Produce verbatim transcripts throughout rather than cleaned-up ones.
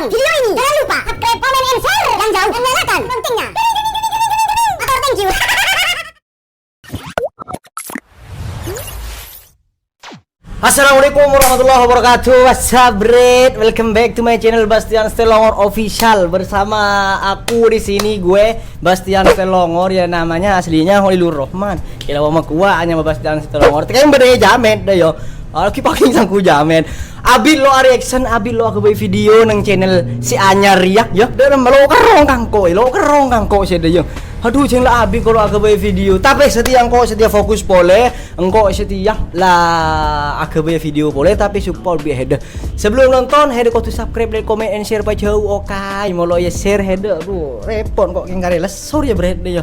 Video ini, jangan lupa subscribe, komen, and share yang jauh, dan nyalakan loncengnya. Matur thank you. Assalamualaikum warahmatullahi wabarakatuh. What's up, Bret? Welcome back to my channel, Bastian Selangor Official. Bersama aku di sini, gue, Bastian Selangor, ya, namanya aslinya Holilur Rahman. Kira mau kuat hanya Bastian Selangor. Tapi yang bener jamet deh, yo. Lagi pakai sangku jamet. Abit lo reaction, abit lo aghâbây video neng channel si anyar ya, ya. Dâ' remma lo kerrong kangko, lo kerrong kangko sè dâ' ya. Aduh, jhâng la abit kalau aghâbây video. Tapè satèya engko' satèya fokus polè, engko' satèya la aghâbây video polè, tapè support bi' hèdâ. Sebelum nonton, hèdâ kodhu subscribe, like, comment, and share pajhâu, oke. Molo ya share hèdâ, aduh, repot kok kèng karè lessor ya, Bret, ya.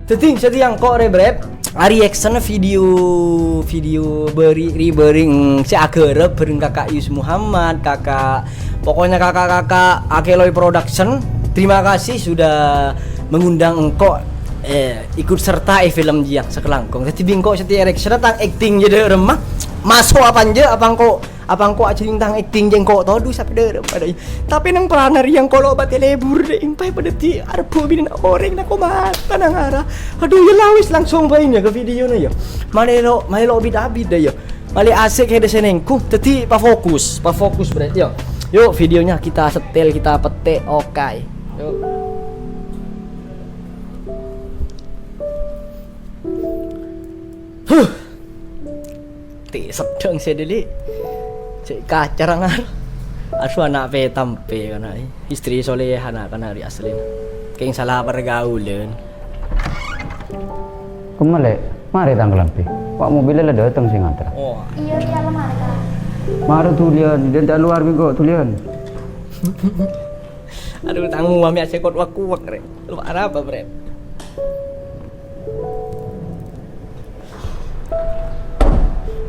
Dhâddhi, satèya engko' rè, Bret, areaction video, video bâri', ri-, bâri', mm, sè aghârâp bhâreng Kakak Yus Muhammad, Kakak, pokoknya kakak-kakak Akeloy Production. Terima kasih sudah mengundang engko', eh, ikut serta è film jiyâ sakalangkong. Dhâddhi bi' engko' satèya reaction tang acting jiyâ dâ' remma. Maso' apa enjâ', apa engko' Apa engko' ajhâring tang acting jiyâ engko' todus apa dâ' remma dâ'. Tapè neng pranarè engko' lo' patè lebur dâ', engko' padâ dhi' arebbhu binèna orèng nako mata nang ara. Aduh, ya la wis langsung bhâi ya ka videona ya. Malè lo', malè lo' bit-abit dâ' ya. Malè asik hèdâ sè nengku. Dhâddhi pafokus, pafokus berarti ya. Yuk, videonya kita setel, kita petik. Oke. Yuk. Huh. Ti' seddheng sè dâli. Cè' kacarangan. Aduh, ana' pè-tampè kana', eh. Istri soleha ana' kana' rè' aslina. Kèng sala pargaulân. Kemma, Lè'? Marè tang kalambhi. Wa' mobilla la dâteng sè nganter. Oh. Iyâ, iyâ, la marè, Kak. Marè dhuliyân, dâ' luar bi' engko' dhuliyân. Aduh, tang mua mè' sè kot wak-kuwak, rè. Lu arapa, Bret?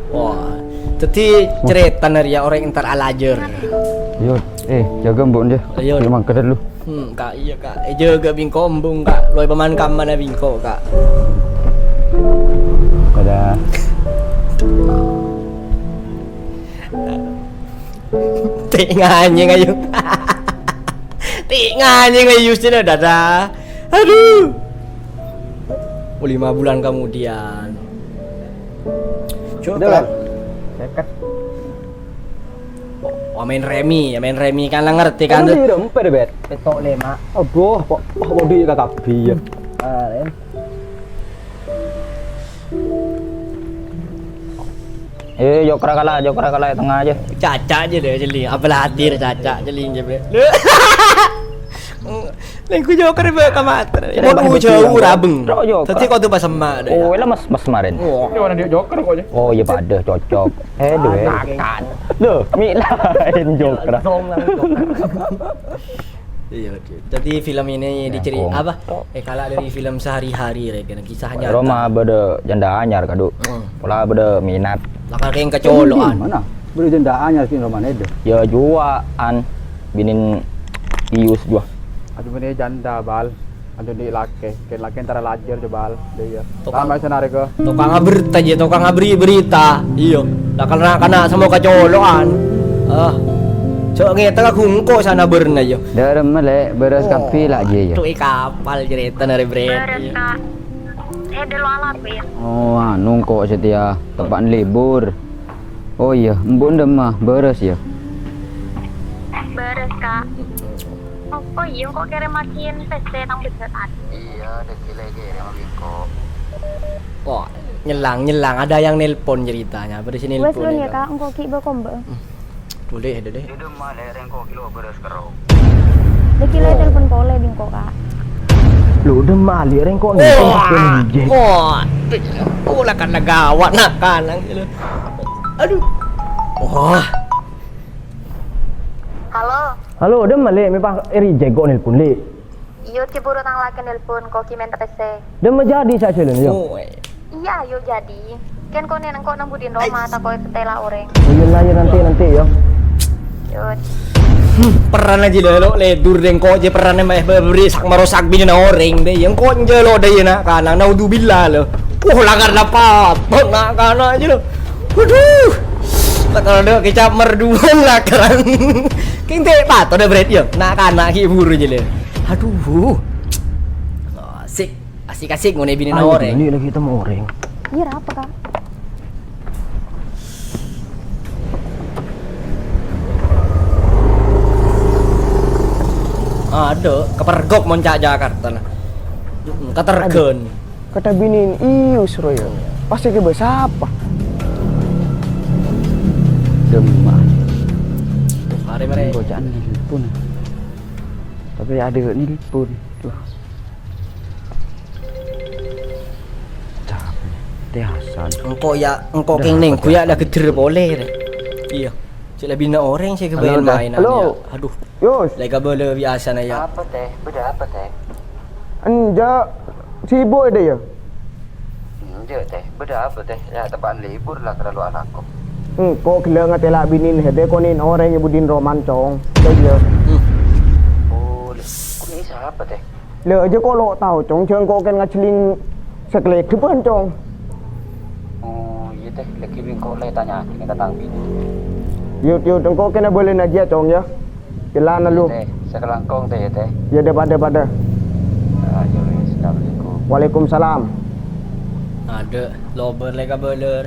Wah, dhâddhi carètana rèya orèng entar alajâr. Yo, eh, jâgâ embu' jâ. Ayo. Cuma kedar lu. Hmm, Kak, iyâ, Kak. Eh, jâgâ bi' engko' embu', Kak. Lo' pemankam mana bi' engko', Kak. Kada. Ti' nganyèng ayu. Ti' nganyèng ayu sini dada. Aduh. Oh, lima bulan kemudian. Coba. Udah, Bang. Seket. Oh, main remi, ya main remi kan la ngerti kan. Kan tuh. Di dompet, Bet. Petok lima. Aduh, kok, kok mau duit kakak bi, ya. Ah, ya. Eh, jokra kala, jokra kala tengah aja. Caca aja deh, celing. Apalah hadir caca, celing, jebret. Lengku joker ba ka mata. Mau jauh rabeng. Tadi kau tuh pas emak deh. Oh, lah mas, mas kemarin. Oh. Ini warna dia joker kok, ya? Oh, iya, pada cocok. Eh, duh, eh. Loh, mi lain jokra. Zong lang joker. Iya, Cik. Jadi film ini diceri-, apa? Eh, kalau dari film sehari-hari, Rek, kisah nyata. Roma bâdâ janda anyar, Kak, Du. Hmm. Pola bâdâ minat. Lakar kèng kacolokan. Mana? Bâdâ janda anyar sih Roma nèdâ. Ya, juwa'an binin Iyus juwa. Aduh, bâdâ janda, Bal. Aduh, di' lakè. Kèng lakè antara lajâr, Bal. Dâ' iyâ. Tokang, sama sana, Rek. Tokang aberta aja, tokang abri berita. Iya. Lah, kana'-kana' semua kacolokan. Ah. Sok ngètèng aku engko' sana bârna, ya. Dâ' remma, Lè', bârâs kabbhi la' jiyâ, ya. Tuh, i kapal cerita nari, Bre. Bârâs, Kak. Eh, dulu alapin. Oh, anu, engko' satèya teppa'na libur. Oh, iya, embu' dâ' remma, bârâs, ya. Bârâs, Kak. Oh, oh iya, engko' kèrèm makin pèssè nang bengkèt. Iya, dâgghi' la kèrèm bi' engko'. Wah, nyelang, nyelang. Ada yang nelpon ceritanya. Apa di sini? Wes, nelpon lun ya, ya, Kak? Kak. Engko' ghi' bâ komba. Hmm. Boleh, ada deh. Dâ' remma, Lè', rèng engko' ghi' lo' bârâs kerro. Dâgghi' la telepon polè bi' engko', Kak. Lo' dâ' remma, Lè', rèng engko' nelpon. Wah. Wah. Oh, lah kan gawat, nak, kanang. Aduh. Wah. Halo. Halo, dâ' remma, Lè', mè' pas èrèjek kok nelpon, Lè'. Iyo, ghi' buru tang lakè nelpon, ko' ghi' mènta pèssè. Dâ' remma jadi sajhâlân, yo? Oh, eh. Iya, ayo jadi. Kèng ko' nèng engko' nang budina roma, tako' èpètèla orèng. Oh, iya lah, ya, nanti, nanti, yo. Yo. Hmm, perrana jiyâ lo', lè' dur dâ' engko' jiyâ perrana mè' bâbâri sak marosak binèna orèng dâ'. Ya, engko' jiyâ lo' dâ' iyâ na'-kana', naudzubillah lo'. Wah, lakar napa? Bâ' na'-kana' jiyâ lo'. Waduh. Tèkol dâ' kecap merduan lah, kerrang. Kèng tè' pato dâ', Bret, yâ. Na'-kana' ghi' buru jâ, lè. Aduh. Asik. Asik-asik ngonè' binèna orèng. Ayo, bâli lagi tèmmo orèng. Iyâ, ra apa, Kak? Adâ', kapergok mon ca' Jakarta, nah. Mm-mm, katerghân. Aduh. Kadhâ' binèn iyus rowa. Pas èkabâsa apa? Dâmma. Arè marè. Boca'an nelpon. Tapè adâ' nelpon. Duh. Capek. Tèasan. Engko' yâ, engko' kèng nèngghu yâ la ghedder polè, rè. Iyâ. Cè' la binèna orèng sè Halo, Teh. Halo. Yâ. Aduh. Yus. La èkabâlâ bi' asana, yâ. Apa, Teh? Bâdâ apa, Teh? Enjâ'. Sibuk, Dè, yâ? Enjâ', Teh. Bâdâ apa, Teh? Yâ, teppa'an libur la, kalalo'an ako. Engko' ghellâ' ngatèla' binèn hèdâ konè'en orèng è budina Roman, Cong. Iyâ. Hmm. Oh, lè, konè'en sapa, Teh? Lè, jâ' ko' lo' tao, Cong. Jâ' engko' kèng ngajhelling sakalèdhâbân, Cong. Oh, iyâ, Teh. Lagi bingko lè tanya'aghi ka tang binè. Yut, yut, engko' kèng abâlâna jiyâ, Cong, yâ. Jâlân lu. Teh, sakalangkong, Teh, yâ, Teh. Yâ, dâ', padâ, padâ. Ah, yâ wis, assalamualaikum. Waalaikumsalam. Adâ', lobâr lè kabâlâr.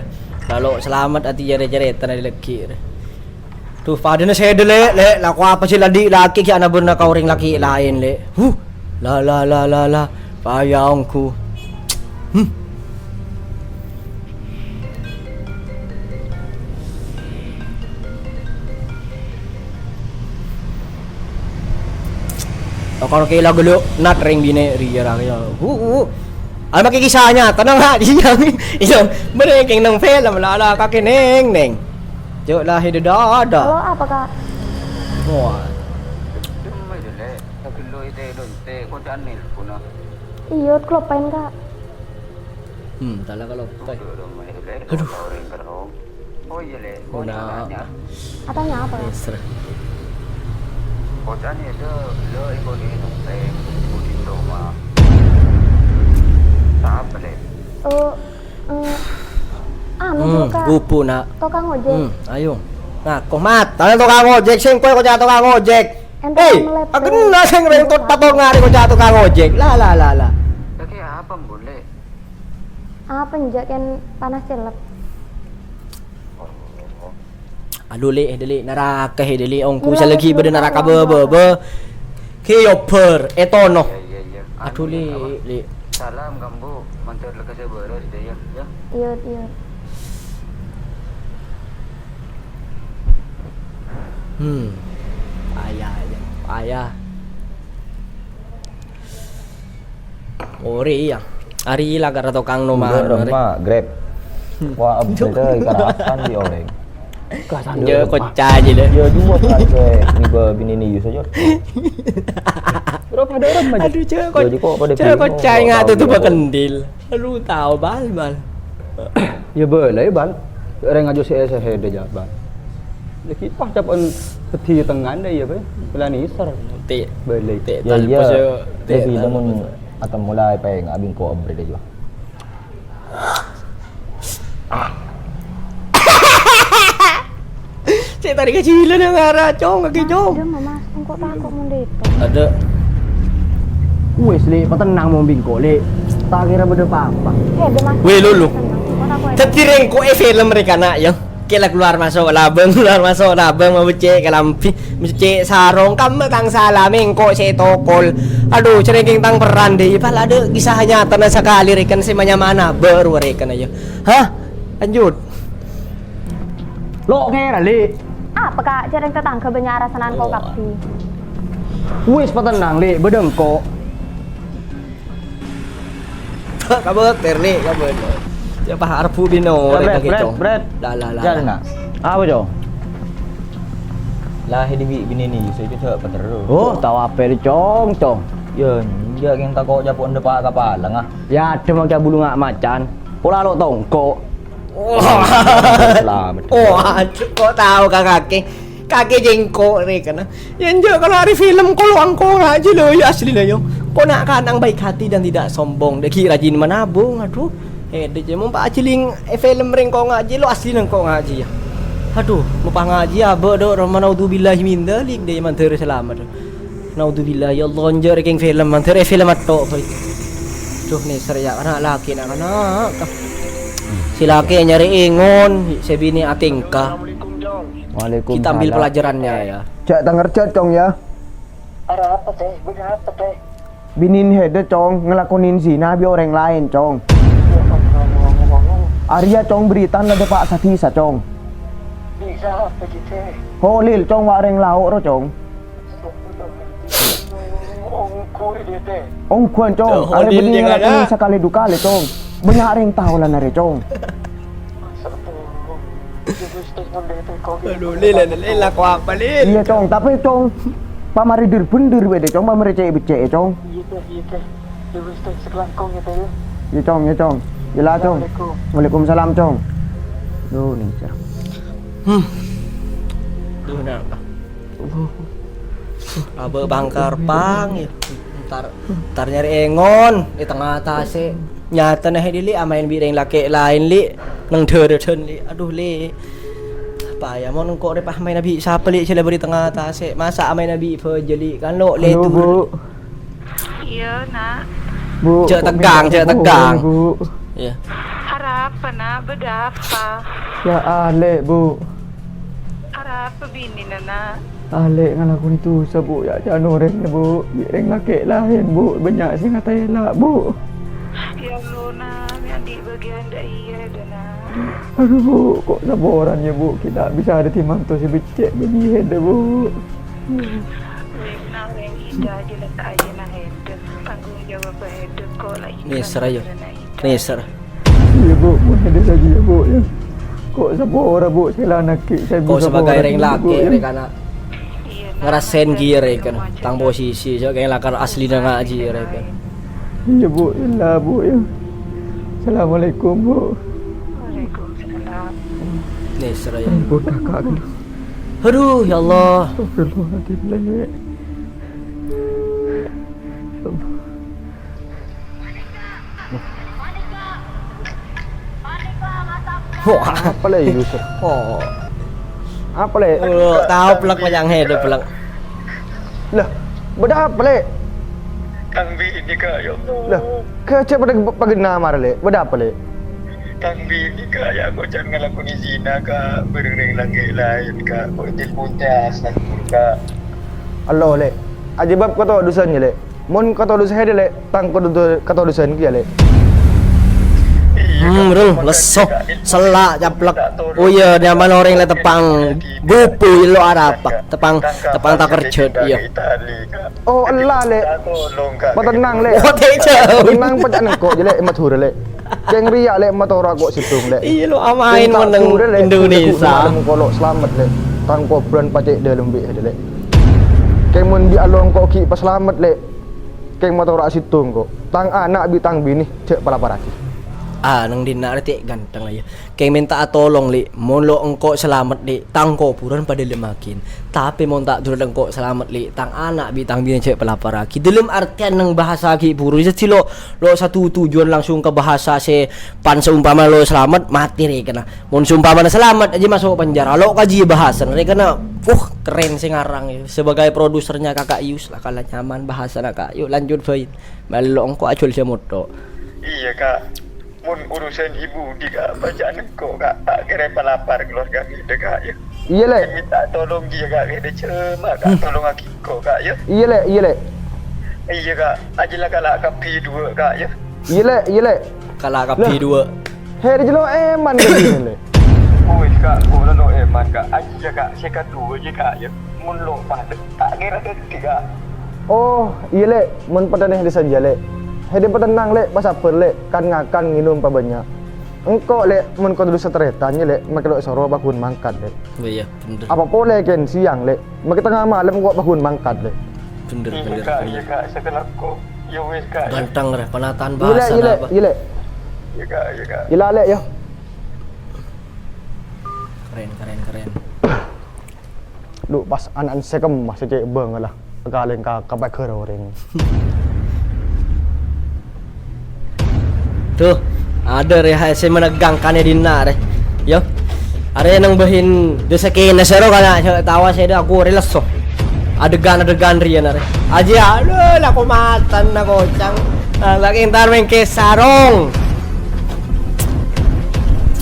Lalo' salamet ati jârè-jârètana lè-, lèghi'. Duh, padâna sèdhâ, Lè', Lè'. Lako apa sè la dhi' lakè' ghi' ana bârna ka orèng lakè' laèn, Lè'. Huh. La, la, la, la, la. Paya ongghu. Hmm. Tokol kèla ghâllu nat rèng binè' rèya ra kèya. Hu, hu. Al makè kisah nyata nang ha' diyâ. Iyâ, bânnè kèng nang film la, la, kakè neng, neng. Jâ' la hèdâ dâdâ. Halo, apa, Kak? Wah. Dâmma jâ, Lè'. Saghâllu ètè-, ètè, koca'an nelpon, ah. Iyâ, kelopain, Kak. Hmm, tala kalau, Aduh, aduh, Lè'. Aduh. Oh, iyâ, Lè'. Guna. Tanya. Ah, tanya apa, Kak? Mister. Koca'an èdâ, lo, èkonè neng, budina Roma. Sapa, Lè'? Oh, eh, anu, hmm, Kak. Pupu, Nak. Tokang ojek. Hmm, ayo. Nah, kok mata tokang ojek, sèngko' koca' tokang ojek. Enten. Eh, melepet. Aku kenal sing rèng tot tato ngare koca' tokang ojek. La, la, la, la. Lagi apa, Mbun, Lè'? Apa, Nja', kèng panas celep. Oh. Aduh, Lè', Lè', naraka, Lè', ongku. Iya, salagi pada naraka, bâ, bâ, bâ. Ki obâr, ètono. Iya, iya, iya. Aduh, Lè', Lè'. Salam, Kambu. Mancor lega sabârâs, deh, ya, ya. Iya, iya. Hmm. Payah, ya. Payah. Ori, iya. Ari la karo tokang nomar, Grab, ori. Mak, Grab. Hmm. Wah, update karasan di orèng. Karasan di orèng, Mak. Kocak aja deh. Ya, dua kan, saya ngiba bini ni, Yus aja. Berapa ada orang aja? Aduh, cewek kocak. Jadi kok pada bingung, kocak, nggak tahu tuh dia apa. Kendil. Lu tahu, Bal, Bal. Ya, boleh, Bal. Orang aja saya, saya ada jawaban. Lagi pas dapat peti tengah deh, ya, Bal. Pelani isar. Ti-, balik. Ti-, ya, iya. Lagi namun atau mulai pengen abing ko abri deh, juga. Cek tadi kecilan yang arah, Cong, kaki, Cong. Ada, Mama. Engko' tako' mon dito. Ada. Wes, Lè', patenang mon bingko, Lè'. Tak kira beda apa-apa. Eh, ada, Mas. Weh, lulu. Tenang. Engko' tako', ya. Dadi rèng engko' è film rèka, Nak, ya. Kèla keluar masuk labang, keluar masuk labang, mau becek kalambi, becek sarong, kammè kang sala, mèngko' sè tokol. Aduh, cerengking tang peran deh, pala ada kisah nyatana sakali rèken sè manya-mana, baru rèken aja. Hah? Lanjut. Lo' kèra, Lè'. Apa, Kak? Jarang tetangga banyak arasan engko' kabbi. Wis, patenang, Lè', beda engko'. Kabar, Terni, kabar. Siapa harap budi no, Bret, Bret, Bret. Lah, lah, lah. Jari, nak. Apa, Cong? Lah, ini bi-, bini ni, saya itu cewek peterus. Oh, tahu apa ini, Cong, Cong? Ya, enggak, yang tako' japo ndepa' kapala, ngah. Ya, ada mau cabul ngak macan. Pola lo' tongko'. Wah. Selamat. Wah, kok tahu, Kak, kakek? Kakek jengkok, rèken. Ya, enjâ', kalau hari film, kalau engko' ngajhi lo, ya, asli lo, yo. Kok nak kanang baik hati dan tidak sombong. Dagi rajin menabung, aduh. Eh, dek, mon pa' ajhi ling, eh, film rèng engko' ngajhi lo, asli engko' ngajhi, ya. Adhu, mopangajhi abâ' dhu, roma naudzubillahi min dzalik, dâ' mandhâr salamet. Naudzubillah, ya Allah, enjâ' rè kèng film, mandhâr è film atto', bhâi. Adhu, nèser ya, ana' lakè' na'-kana'. Sè lakè' nyarè èngon, sè binè' atèngka. Waalaikumsalam. Kita ambil pelajarannya, ya. Jhâ' tangèrjhât, Cong, ya. Arapa, Tè? Bâdâ apa, Tè? Binèn hèdâ, Cong, ngalakonè zina bi' orèng laèn, Cong. Arèya, Cong, bhâritana dâpa' sa dhisa, Cong. Dhisa apa, Tè? Holil, Cong, wa' orèng lao' ro, Cong. Ongghuwân, Cong. Oh, arèya binèn ngalakonè sakalè du kalè, Cong. Bânnya' orèng tao la narè, Cong. Adhu, Lil, Lil, Lil, lako apa, Lil? Iyâ, Cong. Tapè, Cong, pamarè dhir-bhendhir bhâi, Cong. Pamarè cè'-beccè'è, Cong. Iyâ, Cong. Iyâ, Cong. Iyâ, Cong. Waalaikumsalam, Cong. Adhu, nèser. Hmm. Adhu, napa? Abâ' bângkar pang, ya. Entar, entar nyarè èngon è tengnga tasè'. Nyatana hèdâ, Lè', amaèn bi' rèng lakè' laèn, Lè'. Neng dârâdhân, Lè'. Adhu, Lè'. Apa ya, mon engko' rè pamaèna bi' sapa, Lè', sè la bâri' tengnga tasè'? Masa' amaèna bi' bâjâ, Lè'? Kan lo' lè' Bu. Iyâ, Na'. Bu, jhâ' tegang, jhâ' tegang. Bu. Iyâ. Arapa, Na'? Bâdâ apa? Ya, Alè', Bu. Arapa binèna, Na'? Alè' ngalakonè dhusa, Bu, ya, jhâ' norèng, Bu. Bi' rèng lakè' laèn, Bu, bânnya' sè ngatèla', Bu. Ya Allah, Na', mè' andi' bâgiyân dâ' iyâ, dâ', Na'. Adhu, Bu, ko' saporana, ya, Bu, kita bisa dhâddhi manto sè beccè' bânnè hèdâ, Bu. Wis, Na', rèng ida jhâ' la ta' ajâna hèdâ. Tanggung jawab hèdâ ko' la ida. Nèser, ayo. Nèser. Iyâ, Bu, mon hèdâ sajiyâ, Bu, ya. Ko' sapora, Bu, sè la naghi' saèbu sapora, Bu, ya. Ko' sabâgâi rèng lakè', rè kana'. Ngarassèn ghi' rè kan, tang posisi, so kèng lakar aslina ngajhi rè kan. Iyâ, Bu, ella, Bu, ya. Assalamualaikum, Bu. Waalaikumsalam. Nèser, ya. Ampon, Kakak, gitu. Adhu, ya Allah. Astagfirullahaladzim, Lè'. Wah. Apa, Lè', Yusuf? Oh. Apa, Lè'? Oh, tao plek pajang hèdâ plek. Lah, bâdâ apa, Lè'? Tang binè, Kak, ya Allah. Lah, kèjhâ' padâ paghenna mara, Lè'. Bâdâ apa, Lè'? Tang binè, Kak, ya, ko' jhâ' ngalakonè zina, Kak. Bâreng rèng lakè' laèn, Kak. Ko' jhâ' ponte astagfirullah, Kak. Allo, Lè'. Ajâ bâb katodusân, ya, Lè'. Mon katodusân hèdâ, Lè', tang kodu-, katodusân kèya, Lè'. Hmm, rul, lesso, sella', caplek. Oh iyâ, nyamana orèng, Lè', teppa'na bubu, lo' arapa? Teppa'na, teppa'na takerjhât, iyâ. Oh, ella, Lè'. Patennang, Lè'. Oh, tèjâ. Patennang, pajhât engko', jâ, Lè', Madhurâ, Lè'. Kèng rèya, Lè', matora ko' sèttong, Lè'. Iyâ, lo' amaèn mon neng Indonesia. Kèng ta' surè, Lè', mon engko' lo' salamet, Lè'. Tang kobhurân pacè' dâlem bi' hèdâ, Lè'. Kèng mon bi' allo engko' ghi' pasalamet, Lè'. Kèng matora sèttong, ko'. Tang ana' bi' tang binè jhâ' palaparraghi. Ah, neng dinna' rè tè' ganteng, la, iyâ. Kèng mènta'a tolong, Lè'. Mon lo' engko' salamet, Lè', tang kobhurân padâlemmaghin. Tapè mon ta' dhuli engko' salamet, Lè', tang ana' bi' tang binè jhâ' palaparraghi. Dâlem artèyan neng bahasa ghi' bhuru, jâ, lo', lo' satu tujuan langsung ka bahasa sè pan saompama lo' salamet, matè rè kana. Mon saompamana salamet, jâ maso' penjara. Lo' kajhi bahasana rè kana. Uh, keren sè ngarang, ya. Sebagai produsernya Kakak Yus, la kala nyaman bahasana, Kak. Yu, lanjut bhâi. Mèlo engko' ajhul sè moto. Iyâ, Kak. Mon urusan ibu di, Kak, pajhât engko', Kak. Ta' kèra palapar keluarga kita, Kak, ya. Iyâ, Lè'. Minta tolong dia, Kak. Kita cuma, Kak, tolongaghi engko', Kak, ya. Iyâ, Lè', iyâ, Lè'. Iyâ, Kak. Ajâ la kala kabbhi duwâ', Kak, ya. Iyâ, Lè', iyâ, Lè'. Kala kabbhi duwâ'. Hèdâ jâ lo' èman ka dinna', Lè'. Wis, Kak, kaulâ lo' èman, Kak. Ajiyâ, Kak, sè kaduwâ jiyâ, Kak, ya. Mon lo' padâ, ta' kèra dhâddhi, Kak. Oh, iyâ, Lè'. Mon patennang hèdâ sajiyâ, Lè'. Hèdâ patennang, Lè'. Pasabbhâr, Lè'. Kan ngakan, ngènom pabânnya'. Engko', Lè', mon kodhu satèrètan, yâ, Lè'. Makè lo' èsoro paggun mangkat, Lè'. Iyâ, bhender. Apa polè kèng sèyang, Lè'. Makè tengnga malem engko' paggun mangkat, Lè'. Bhender, bhender, Kak, bhender. Iyâ, Kak, sakalako. Ya wis, Kak, ya. Ganteng, rè. Penatan bahasa apa? Iyâ, Lè', iyâ, Lè'. Iyâ, Kak, iyâ, Kak. Iyâ, Lè', ya. Keren, keren, keren. Lu, pas ana'na sè kemma sè cè' bângalla. Kalèng ka, ka pagghâr orèng. Tuh, ada rè, sè menegangkan è dinna', rè. Yo. Arè neng bâhin dâ' sakèna sèro kana' sè tawa sè dâ' aku rè lesso. Adegan-adegan rèya narè. Ajiyâ, aduh, la komatan na kocang. Ah, la kèntar mèngkè sarong.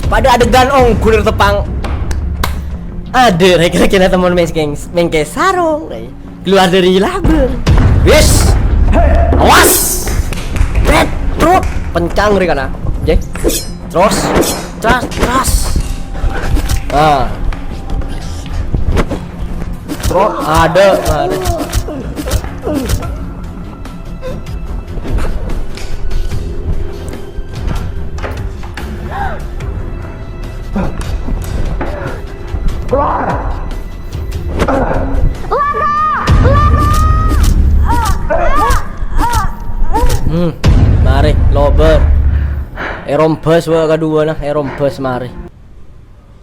Padâ adegan ongghu nèr teppang. Adâ, rè kèra-kèra temen mèngkè, mèngkè sarong. Keluar dari labang. Wis. Awas. Trot, trot. Pencang rè kana'. Jè. Terus. Terus, terus. Ah. Terus. Adâ, adâ. Keluar! Hmm, marè, lobâr. Èrombhâs wâ' kaduwâna, èrombhâs marè.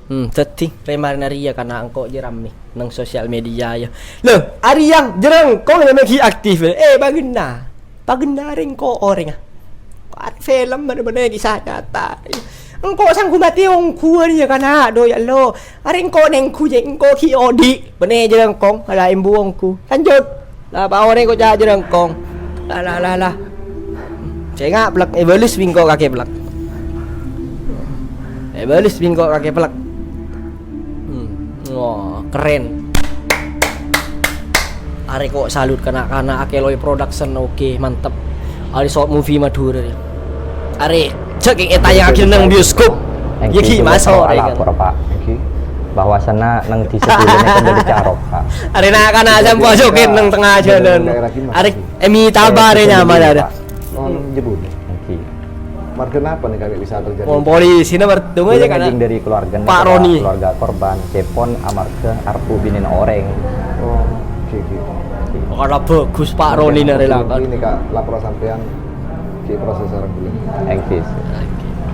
Hmm, dhâddhi, rè-marèna rèya kana' engko' jâ' rammè neng sosial media, yâ. Lho, arèya jârângkong nyamè ghi' aktif. Eh, paghenna. Paghenna rèngko' orèngnga. Arè film bânnè-bânnè kisah nyata. Engko' sanggu matè ongghuwân, yâ, kana', dhu, yâ, lo. Arè engko' nèngghu, yâ, engko' ghi' odi'. Bânnè jârângkong, ala embu ongghu. Lanjut. La, pa orèng ko' ca' jârângkong. La, la, la, la. Sènga' plek, èbâles bi' engko' kakè plek. Èbâles bi' engko' kakè plek. Hmm. Wah, keren. Arè ko' salut kana'-kana' Akeloy Production, oke, mantep. Arè short movie Madhurâ. Arè jhâ' kèng ètayangngaghi neng bioskop. Yâ, ghi' maso', rè, kan. Lapor, Pak. Èngghi. Bahwasanna neng dhisa bulâ nèka bâdâ carok, Pak. Arè na'-kana' sampè' joget neng tengnga jhâlân. Arè èmita barè nyaman, arè. Oh, neng jhâ' bulâ. Èngghi. Marghâ napa nèka bisa terjadi? Wong polisina mertunggu aja kan. Bulâ ngèdhing dâri keluarga Pak Roni. Keluarga korban, cèpon amarghâ arbu binèna orèng. Oh, oke, oke. Ora bagus Pak Roni narè lakon. Ini, Kak, laporan sampèyan. Ghi' proses sareng bulâ. Èngghi.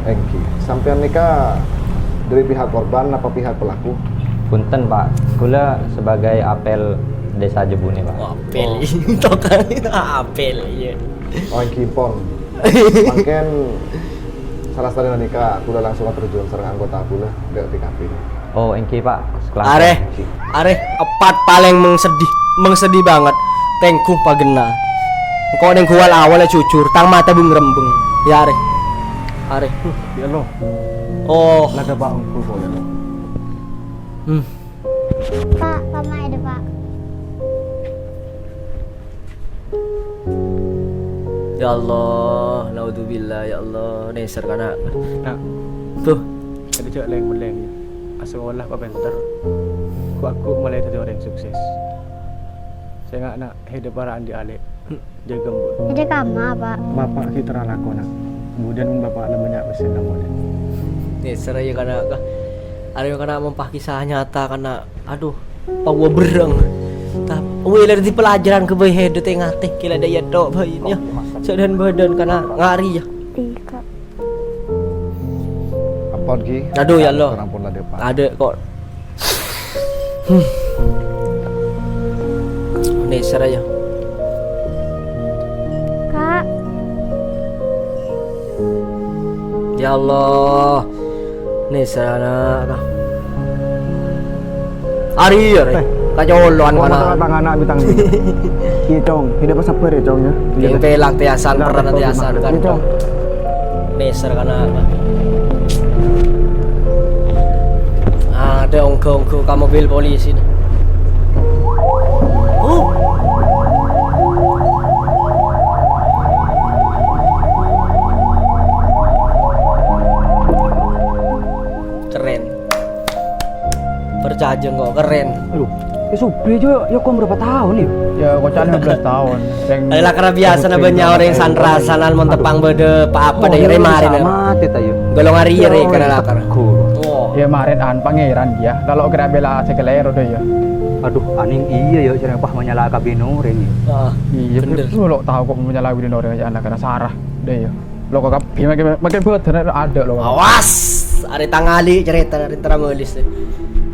Èngghi. Sampèyan nèka dâri pihak korban apa pihak pelaku? Punten, Pak. Kaulâ sebagai apel Desa Jebunè, Pak. Apel. Oh. Apel, iyâ. Oh, èngghi pon. Mangkèn salastarèna nèka kaulâ langsung aterjun sareng anggota kaulâ dâ' T K P. Oh, èngghi, Pak. Sekelas. Arè, èngghi. Arè, eppat palèng mengsedih, mengsedih banget. Tèngghu paghenna. Engko' nèngghu wal-awal, yâ, jujur, tang mata beng-rembeng. Yâ, arè. Arè. Yâ, lo. Oh. Lada, Pak, engko' kok, yâ, lo. Hmm. Pak, Pak, maèn, Pak. Ya Allah, naudzubillah, ya Allah, nèser kana'. Nah. Tuh. Jadi jhâ' lèng-mellèng, yâ. Asekolah papènter. Ghu-, ghu-, molaè dhâddhi orèng sukses. Sènga' na' hidhep para'an dhi' alè'. Jâgâ, Bu. Hidhep kama, Pak. Bapa' ghi' terro alako, Na'. Kemudian Bapa' la bânnya' pèssèna molè. Nèser, yâ, kana', ka. Arè kana' mompah kisah nyata, kana'. Aduh, pawa berreng. Tap-, wè, la dhâddhi pelajaran ka bhâi hèdhâ tè-ngatè, kèla dâ' iyâ tho bhâi, yâ. Sadhân bâdân kana' ngari, yâ. Iyâ, Kak. Ampon, Ki. Aduh, ya Allah. Ampon la, Depa. Adâ' kok. Hmm. Nèser, yâ. Kak. Ya Allah. Nèser ana', Kak. Arè, arè. Eh. Kacolo'an. Kok kana'. Masalah tang ana' bintang ini? Iya, Cong. Ini apa sabar ya, Cong, ya? Iya, Cong. Pelak tiasan, peran tiasan, kan, Cong. Nèser kana', Kak. Adâ' ongghu-ongghu ka mobil polisi, nih. Oh. Keren. Parcajâ engko', keren. Aduh, ya sobri jâ, ya kok berapa tahun ya? Ya, koca'na lima belas tahun. Sèng... Ayo, lakar biasa na bânnya' orèng sanra-sanan mon tepang bâdâ pa-apa dâ' rè marèn. Mati ta, ya. Golong arè rè kana' lakar. Teguh. Oh. Ya, marèn an Pangèran, ya. Kalau kira bela sè kalèro dâ, ya. Aduh, anèng iyâ, ya, sèrèng pas manyala ka binè orèng, ya. Ah, iya, bener. Lo tao kok manyala binè orèng, ya, anak kena sarah dâ, ya. Lo kok kabbhi makkè, makkè bâdân adâ' lo. Awas! Arè tangali carètana, arè tara bâlis.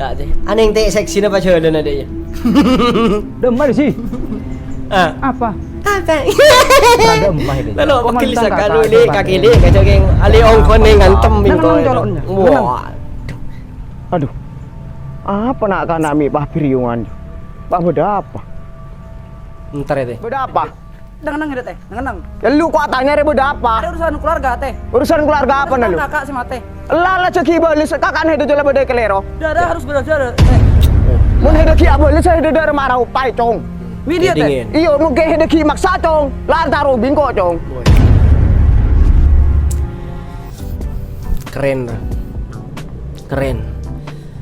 Ta' tè. Anèng tè' seksina pas jhâlân adâ', ya. Dâ' mari sih. Ah. Apa? Apa? Rada emah ini. Lalu kok pegel mantan sakali, kakak, Lè', kakak, kakè, Lè', kacau geng. Alè' ongkon neng ngantem, nang, nang, bingko. Nang, nang, nang. Waduh. Aduh, apa na'-kana' mè' pas biriungan? Pas bâdâ apa? Entar ya, Tè. Bâdâ apa? Neng-neng, Tè. Neng-neng. Ya lu kok atanya rè bâdâ apa? Ada urusan keluarga, Tè. Urusan keluarga apa, urusan na lu? Kakak sè matè. Lah, la jhâ' ghi' bâles, kaka'na hèdâ jâ la bâdâ è kalèro. Darah harus berdarah, Tè. Mon hèdâ ghi' abâles, hèdâ dâ' marah opaè, Cong. Widhi, Tè. Dingin. Iyâ, mungkin hèdâ ghi' maksa, Cong. La antara bingko, Cong. Keren, Ra. Keren.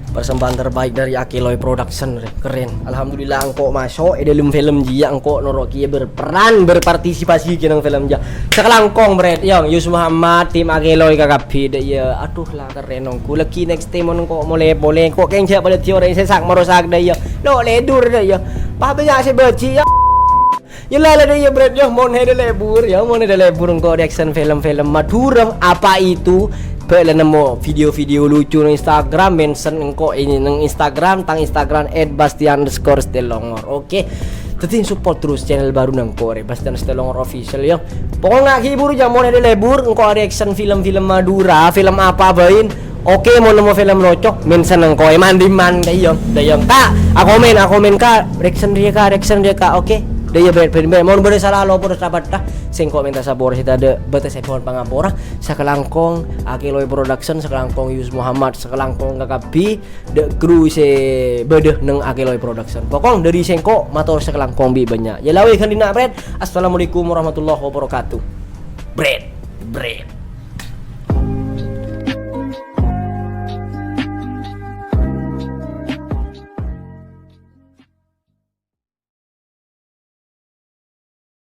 Persembahan terbaik dari Akeloy Production, Ra. Keren. Alhamdulillah, engko' maso' è dâlem film jiyâ, engko' noro' kèya berperan, berpartisipasi kèya neng film jiyâ. Sakalangkong, Bret, Yong, Yus Muhammad, tim Akeloy kakabbhi, dâ' iyâ. Aduh, la keren, ongghu. Lagi next time mon engko' molè polè, engko' kèng jhâ' padâ teori sè sak maro sak dâ' iyâ. Lo, ledur dâ' iyâ. Pas bânnya' sè bâji', yâ. Yâ la, la, dâ' iyâ, Bret, yâ, mon hèdâ lebur, yâ, mon hèdâ lebur engko' reaction film-film Madhurâ, apa itu? Bâ' la nemmo video-video lucu neng Instagram, mention engko' ini neng Instagram, tang Instagram at bastian underscore stelongor. Oke. Dâddhi support terus channel bâruna engko' rè, Bastian Stelongor Official, yâ. Pokokna ghi' buru jâ mon hèdâ lebur, engko' reaction film-film Madura, film apa bhâi. Oke, mon nemmo film loco, mention engko' è man-dimman, dâ' iyâ, dâ' iyâ. Ka', akomen, akomen, Ka', reaction rèya, Ka', reaction rèya, Ka'. Oke. Dâ' iyâ, Bret, Bret, Bret. Mon bâdâ sala lopo, terus rapatta. Sèngko' menta sapora sè tadâ', bâtessa mohon pangapora. Sakalangkong Akeloy Production, sakalangkong Yus Muhammad, sakalangkong kakabbhi dâ' kru sè bâdâ neng Akeloy Production. Pokok dâri sèngko' mator sakalangkong bi' bânnya'. Yâ la wè ghândhina, Bret. Assalamualaikum warahmatullahi wabarakatuh. Bret.